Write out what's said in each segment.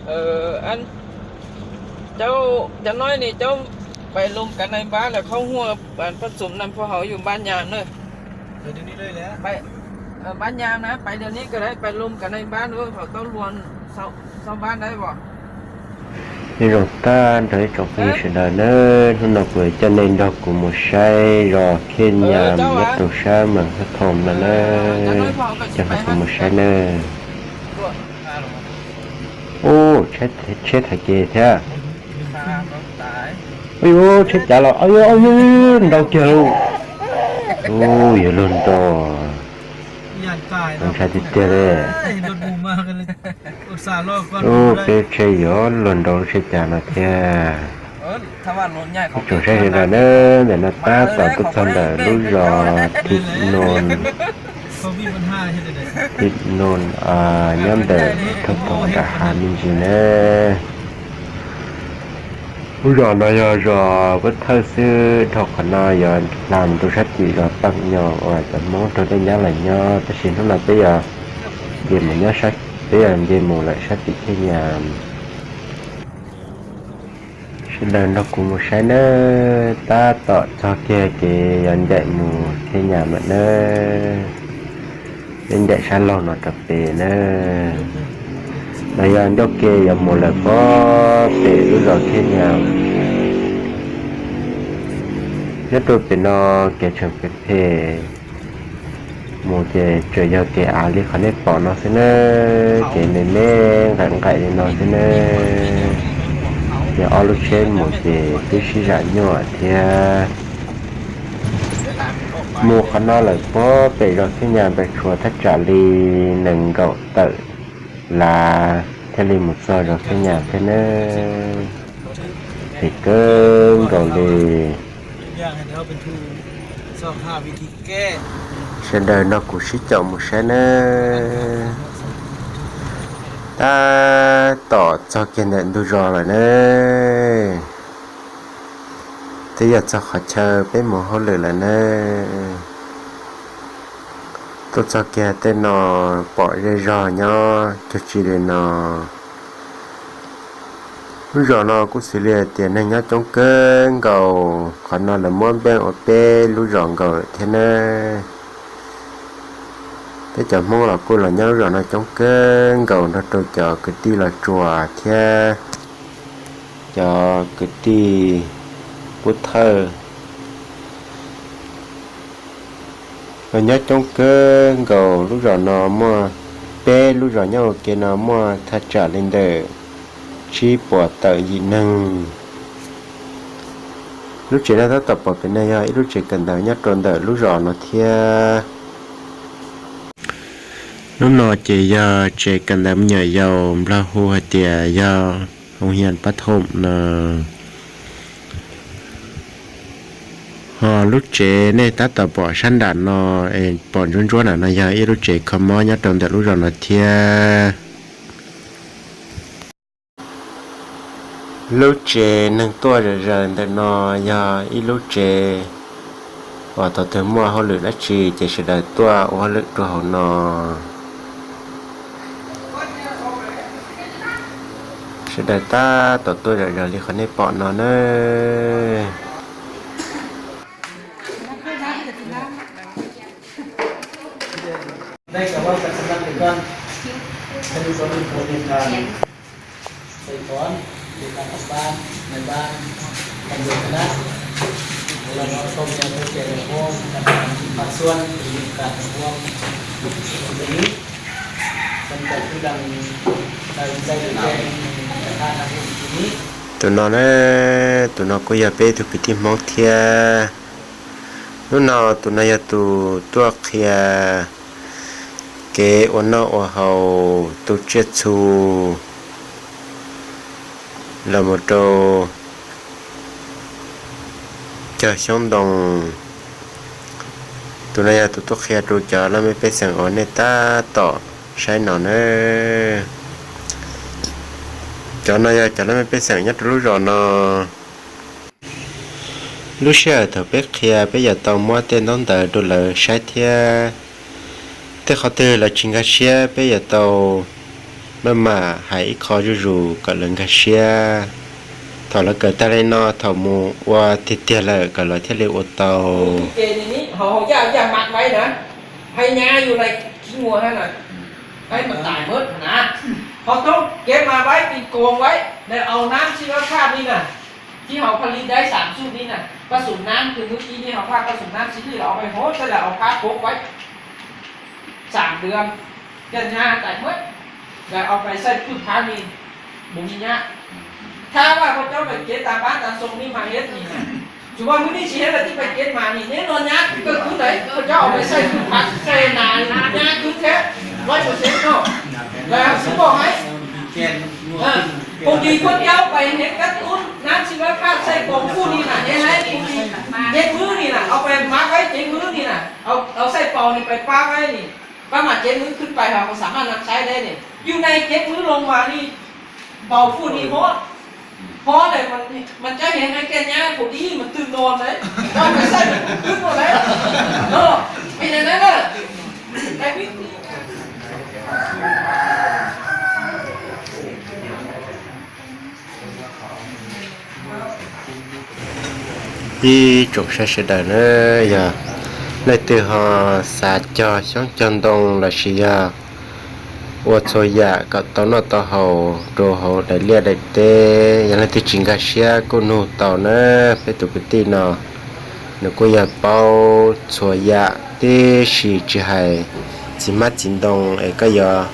ເອີ ອັນ ເຈົ້າ ຈັກໜ້ອຍນີ້ເຈົ້າໄປລົມກັນໃນບ້ານ ແລ້ວເຂົ້າຮ່ວມອັນປະຊຸມນຳພວກເຮົາຢູ່ບ້ານຍາມເດີ. ໄປດຽວນີ້ເລີຍແຫຼະ. ໄປ ເອີ ບ້ານຍາມນະ ໄປດຽວນີ້ກໍໄດ້ ໄປລົມກັນໃນບ້ານເດີ. ເຂົາຕ້ອງລວມຊາວ ຊາວບ້ານໄດ້ບໍ່? ໃນດວງຕານ ໃນຈອກມີສະດາເນີ ທຸນນອກເປີຍ ຈະເນັ່ງດອກກຸໂມໄຊ ລໍເຄນຍາມ ເອີ ເຈົ້າຫວາ ເວັດໂຕຊາ ເມືອງສະຖົມນະເນີ ເອີ ຈັກໜ້ອຍເຂົາກໍຊິໄປ ຈະຫາກຸໂມໄຊເນີ. ໂອ້ ເຊັດ ເຊັດໄທເກແທ້. ໂອ້ຍ ໂອ້ຍ ເຊັດຈາລະ ເອົາຢູ່ ເອົາຢູ່ ເດົາເກີ. ໂອ້ຍ ຢ່າລົນໂຕ ຢ້ານຕາຍ ຕ້ອງໃຊ້ຕິດເຕີເດ້. ລົດໝູ່ມາກັນເລີຍ ອຸດສາລໍກ່ອນ. ໂອ້ ເປັນໄຊຢອນ ລົນໂຕເຊັດຈາລະແທ້. ເອີ ຖ້າວ່າລົດໃຫຍ່ເຂົາ ຈົງໃຊ້ເຮັດໄດ້ເດີ ແຕ່ໜ້າຕາຕອນປຸດຊອນເດີ ລູກຢອດ ທິດໂນນ ເຂົາມີບັນຫາເຮັດໄດ້. ທິດໂນນ ອ່າ ຍາມເດີ ທົບທອງກະຫາມິນຈີເນີ. ຜູ້ຢອນນາຍອ ເປັນເທີຊື່ ທອກຂະນາຍອນ ລາມຕຸຊະຕິ ລອດປັກຍອງ ອອຍຈາກໂມງໂຕໄດ້ຍາລະຍອ ຕະຊິນທຸນນາເຕຍອ ເຢໝູຍອ ເຕຍເຢໝູລະຊະຕິເຄຍາມ. ສະເດີນດອກກຸໂມໄຊເນີ ຕາເຕາະຊອກແກເກ ຍອນແດະໝູເຄຍາມເນີ ເປັນແດະຊາລອງນອນຕະເປເນີ ນາຍອນຢອກເກຍາມໝູແລະປໍເປລຸດຫຼອກເຄຍາມ ຍອດໂຕເປນອ ແກເຖິງເປັນເພ ໝູເຈເຈີຍອເກອາລິຂອນເນປອນນອເຊເນີ ເກເມເມງໄກ່ເນນອເຊເນີ ເກອອລຸເຊນ ໝູເຈປິຊິຈະຍວດເທຍ ໝູຂະນອນເລີຍໂປເປດອກເຊຍາມໄປຊົວທັດຈາລີ ໜຶ່ງເກົ້າເຕີລາ ທະເລໝູຊອຍອກເຊຍາມເທເນີ ເປັນເກີງເກົາຫຼີ ສະເດີນອກກູຊິເຈົ້າໝູແຊເນີ ຕາຕໍ່ຈອກເກນແດນດູຈອລະເນີ ເຕຍອດຈອກຂອເຊີເປັນໝູໂຮເລີລະເນີ ໂຕຈອກເກນແດນນອ ເປາະເຢຍໍຍໍ ຈຸດຈີເດນອ ລູກຈອນອ ກຸສິເລຍເຕຍນະຍອດຈົງເກີງເກົາ ຂອນອນລະມ້ວນແບງໂອເປ ລູກຈອນເກົາເທເນີ ເຕຈອມໂຮລະກຸລະຍອດ ລູກຈອນອ ຈົງເກີງເກົາ ໂຕຈອກຶດຕີລະຈົວເທຍ ຈອກຶດຕີປຸດເທີ ລະຍອດຈົງເກີງເກົາ ລູກຈອນອ ມົວເປ ລູກຈອນຍອ ໂອເກນອ ມົວ ທັດຈະລິນເດີ ຊີປົວເຕີຢີໜຶ່ງ ລູກເຈນອ ຕະຕໍ່ເປັນນາຍອ ອີລູກເຈກັນດາຍອດໂຕນເດີ ລູກຈອນອ ເທຍ ລູກນອ ເຈຍອ ເຈກັນດາຍອ ຍອ ບລາໂຮ ເຕຍອ ໂຮງຮຽນປະຖົມນະ ຫໍລູກເຈເນ ຕາຕໍ່ປໍຊັ້ນດານນອ ເອ ປໍຈົນໆນະ ນາຍອ ອີລູກເຈຄອມມອນຍອດໂຕນເດີ ລູກຈອນອ ເທຍ ລູກເຈ ໜຶ່ງຕົວເດີເດີນເດີນອ ຍາ ອີລູກເຈ ວ່າຕໍ່ເທີມົວເຮົາຫຼືລະຈີ ເຈສະໄດຕົວໂອເຮົາລຶກຕົວເຮົານອ ສະໄດຕາຕໍ່ຕົວເດີເດີລີຂອເນປອນນອເນີ ໄດ້ກະເວົ້າກັນສຳລັບເປັນກ່ອນ ທ່ານຜູ້ຊົມຜູ້ເມດຕາ ໄຊພອນ ເລຂາກຳມາທິການ ນາຍບ້ານ ຕຳບົນຄະນະ ແລະ ເຮົາກໍມີຜູ້ແກ່ວຽກໂຮງ ພາກສ່ວນ ທີ່ມີການຮ່ວມຢູ່ໃນນີ້ ມັນກໍຄືດັ່ງນາຍວິໄຊໄດ້ແຈ້ງໃຫ້ທ່ານຮັບຮູ້ທີ່ນີ້ ຕູນອເອີຍ ຕູນອ ກູຢາເປ ທຸກປີທີ່ມອງເທຍ ນູນອ ຕູນອ ຍາຕູ ຕົວເຄຍ ເກ ໂອນອ ໂອເຮົາ ຕຸເຈຍຊູ ລະໂມໂຕ ເຈີຊອງດົງ ຕູນອ ຍາຕູ ຕຸເຄຍ ຕູເຈີ ລະເມເປແສງ ໂອເນຕາ ຕໍ່ ໄຊນອເນີ ຈອນອ ຍາ ຈອນ ລະເມເປແສງ ຍາຕູ ລູກຈອນອ ລູກເຊຍ ເຖົ້າເປເຄຍ ເປຢາໂຕ ມົວເຕນຕ້ອງເດີ ດູເລີ ໄຊເທຍ ເຕເຂົາເຕີ ລະຈິງກາເຊຍ ເປຢາໂຕ Mah mah haiz khô zhuh zhuh gam leh gah siab, thaum lawv gawm tag li no, thaum mus ua tiag tiag lawm gam lawv thiaj li ua tau. Kê ni ni, hou hou ya ya ມັດໄວ້ນະ, ໃຫ້ຫຍ້າຢູ່ໃນຂີ້ງົວຫັ້ນນະ, ໃຫ້ມັນຕາຍໝົດນະ. ເຮົາຕ້ອງເກັບມາໄວ້ເປັນກອງໄວ້ ແລ້ວເອົານ້ຳຊີວະພາບນີ້ນະ ທີ່ເຮົາຜະລິດໄດ້ສາມສູດນີ້ນະ ປະສົມນ້ຳ ຄືມື້ກີ້ນີ້ເຮົາພາກປະສົມນ້ຳຊີວິດ ແລ້ວເອົາໄປໂຮດ ແລ້ວເອົາຜ້າປົກໄວ້ສາມເດືອນ ແກ່ນຫຍ້າຕາຍໝົດ ແລ້ວເອົາໄປໃສ່ພືດພັນນີ້ ບໍ່ມີຫຍ້າ. ຖ້າວ່າພວກເຈົ້າໄປເກັບຕາມບ້ານຕາມຊ່ອງນີ້ມາເຮັດນີ້ນະ ສົມມຸດວ່າມື້ນີ້ຊິເຮັດແລ້ວ ທີ່ໄປເກັບມານີ້ ແນ່ນອນຫຍ້າເກີດຂຶ້ນໄດ໋. ພວກເຈົ້າເອົາໄປໃສ່ພືດພັນໃສ່ນາ ຫຍ້າຂຶ້ນແທ້ຮ້ອຍເປີເຊັນເນາະ. ແລ້ວຊິບອກໃຫ້ ເອີ ພໍດີພວກເຈົ້າໄປເຮັດກະຕຸ້ນນ້ຳຊີວະພາບໃສ່ກອງຝຸ່ນນີ້ນະ ເຮັດໃຫ້ພໍດີເຈັດມື້ນີ້ນະ ເອົາໄປໝັກໄວ້ເຈັດມື້ນີ້ນະ ເອົາ ເອົາໃສ່ເປົານີ້ໄປປະໄວ້ນີ້ ປະມານເຈັດມື້ຂຶ້ນໄປ ເຮົາກໍສາມາດນຳໃຊ້ໄດ້ນີ້. ຢູ່ໃນເຈັດມື້ລົງມານີ້ ເປົາຝຸ່ນນີ້ຮ້ອນ ພໍແລ້ວມັນ ມັນຈະເຮັດໃຫ້ແກ່ນຫຍ້າພໍດີ ມັນຕື່ນນອນເດ້ ເຈົ້າໄປໃສ່ມັນຂຶ້ນໝົດເດ້ເນາະ. ເປັນຈັ່ງນັ້ນນະ ແຕ່ວິທີການ Ih, chủng sai sửa đời nữa giờ. Nay từ họ xã cho sống cho đông là sự giờ. Ua chua yạ cọ tau nọ tau hầu, đồ hầu đại lia đại tế. Giờ nay từ chính gà xía cô nụ tàu nữa, phép tụ cái tị nọ. Nó cô giờ bao chua yạ, tí xì chỉ hài, chỉ mắt chính đông, ấy có giờ.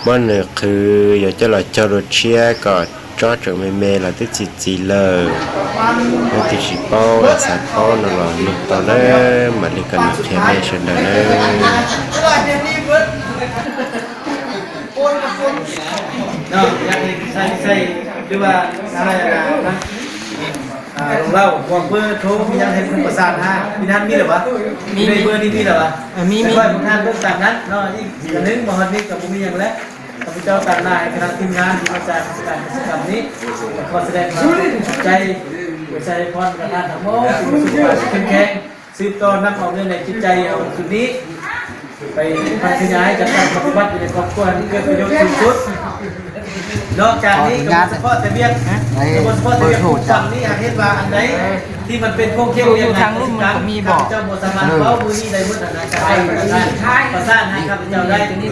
Mơ̆ nư khư yo coj lo cho đua chia, kơ tso trưởng mê mê lo tức chỉ chỉ lơ. Nư thì chỉ pô, là xã pô, nư lo nư tao lơ, mà đi cần nư khe mê sơn đời lơ. ເນາະ ຢາກໃຫ້ໃສ່ ໃສ່ ຫຼືວ່າ ອາ ລອງເລົ່າບອກເບີໂທ ຍັງໃຫ້ເພິ່ນປະສານຫາ ມີນັ້ນມີແລ້ວວະ? ມີ ໃນເບີນີ້ມີແລ້ວວະ? ເອີ ມີ ມີ ຂ້ອຍພວກທ່ານເບິ່ງຕາມນັ້ນເນາະ. ອີກອັນໜຶ່ງ ມາຮອດນີ້ກໍບໍ່ມີຫຍັງແລ້ວ ຂ້າພະເຈົ້າຕາມໜ້າໃຫ້ຄະນະທີມງານທີ່ມາຈາກການກິດຈະກຳນີ້ ຂໍສະແດງຄວາມຂອບໃຈ ອວຍໄຊພອນກັບທ່ານທັງໝົດ ສຸຂະພາບເຂັ້ມແຂງ ສືບຕໍ່ນຳເອົາເນື້ອໃນຈິດໃຈເຮົາຈຸດນີ້ ໄປພັດທະຍາໃຫ້ຈັດຕັ້ງປະຕິບັດຢູ່ໃນຄອບຄົວໃຫ້ເກີດປະໂຫຍດສູງສຸດ. ນອກຈາກນີ້ກໍບໍ່ສະເພາະແຕ່ວຽກ ບໍ່ສະເພາະແຕ່ວຽກຂອງຝັ່ງນີ້ ຫາກເຫັນວ່າອັນໃດທີ່ມັນເປັນຂົງເຂດວຽກງານກະສິກຳ ຂ້າພະເຈົ້າບໍ່ສາມາດເວົ້າມື້ນີ້ໄດ້ໝົດຫັ້ນນະ ກໍໃຫ້ປະສານ ປະສານໃຫ້ຂ້າພະເຈົ້າໄດ້ເນ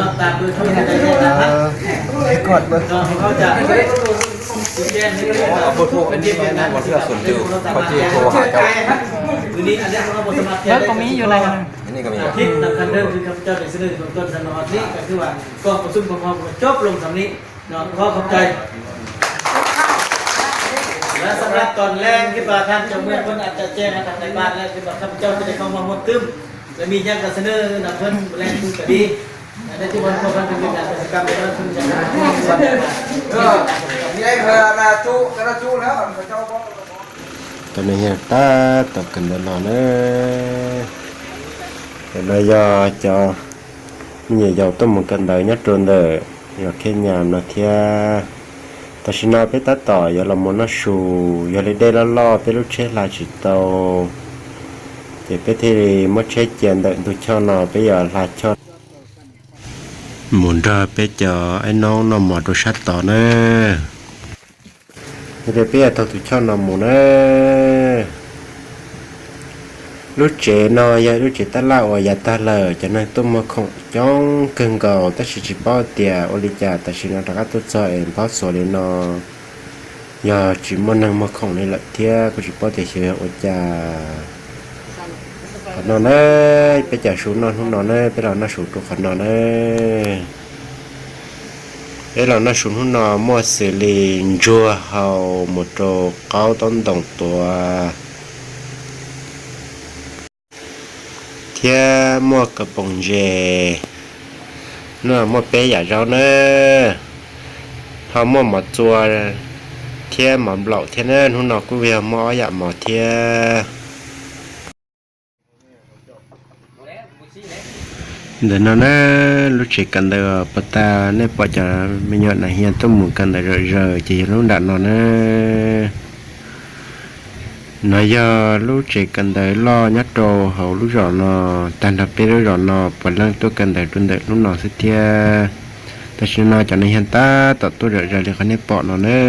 າະ ຕາມເບີໂທທີ່ໄດ້ໃຫ້ນະ ເນາະ ເຮົາຈະ ເອົາເບີໂທອັນນີ້ໄປນຳ ເພື່ອສົນໃຈ ເຂົາຊິໂທຫາເຈົ້າ ມື້ນີ້ອັນນີ້ເຮົາບໍ່ສາມາດ ເອີ ກໍມີຢູ່ໃນ ອັນນີ້ກໍມີ ທິດສຳຄັນເດີ ຄືຂ້າພະເຈົ້າໄດ້ສະເໜີເບື້ອງຕົ້ນ ສະໜອດນີ້ກໍຄືວ່າ ກອງປະຊຸມຂອງເຮົາກໍຈົບລົງສ່ຳນີ້ເນາະ ຂໍຂອບໃຈ. ແລະ ສຳລັບຕອນແລງ ຄິດວ່າທ່ານເຈົ້າເມືອງເພິ່ນອາດຈະແຈ້ງໃຫ້ທາງໃນບ້ານແລ້ວ ຄິດວ່າຂ້າພະເຈົ້າຈະໄດ້ເຂົ້າມາຮ່ວມຕື່ມ ແລະ ມີຫຍັງກໍສະເໜີນຳເພິ່ນ ແລງຄືກໍດີ ໃນຈຸດວັນພວກເພິ່ນເປັນການກິດຈະກຳ ແລ້ວເພິ່ນຈະ ເອີ ມີໄດ້ເພິ່ນນາຈຸ ນາຈຸແລ້ວ ເຂົາເຈົ້າບອກ Tao nê hiang tát tao cần đợt lò nê. Để nó do cho mình nhiều dầu tôm một cần đợt nhất trôn đợt. Rồi khi nhà nó thiê. Tao xin nói biết tát tỏ do lòng muốn nó sù, do lấy đê lo lo, biết lúc chết là chỉ tàu. Chỉ biết thì mất chết chèn đợt tụi cho nó, biết giờ là cho. Muốn ra biết cho anh nó, nó mò đồ sắt tỏ nê. Ê, peb tau tus choj no mus na. Lub tsev no yog lub tsev tab laj uas yav tag lawm, cov neeg tuaj muag khoom coob kawg nkaus, tab sis tsis paub tias ua li cas tam sim no rov qab tuaj txog es nphob xuas li no. Yog tsis muaj neeg muag khoom li lawm thiab kuj tsis paub tias xyov yog ua cas. Qhov no na, peb cov su noj hnub no na, peb los noj su rau qhov no na. Peb los noj su hnub no muaj xws li ntsuag hau mus rau qaub taub ntoos tuav, thiab muaj kaus poos ntses, no muaj peb yam zaub na, ho muaj mov txua thiab mov nplaum thiab na. Hnub no kuj yog muaj ob yam mov thiab. Ntawm no na, lub tsev kawm ntawv uas puag ta nej pom cov me nyuam nas hias tuaj mus kawm ntawv zom zaws ces yog lub nram no na. No yog lub tsev kawm ntawv loj nyob rau hauv lub zos no. Tag nrho peb lub zos no puav leej tuaj kawm ntawv rau ntawm lub no xwb thiab. ແຕ່ຊິມາຈາກໃນເຮືອນຕາ ຕະໂຕດຽວຈະເລີຍຄັນນີ້ເປາະເນາະເນີ.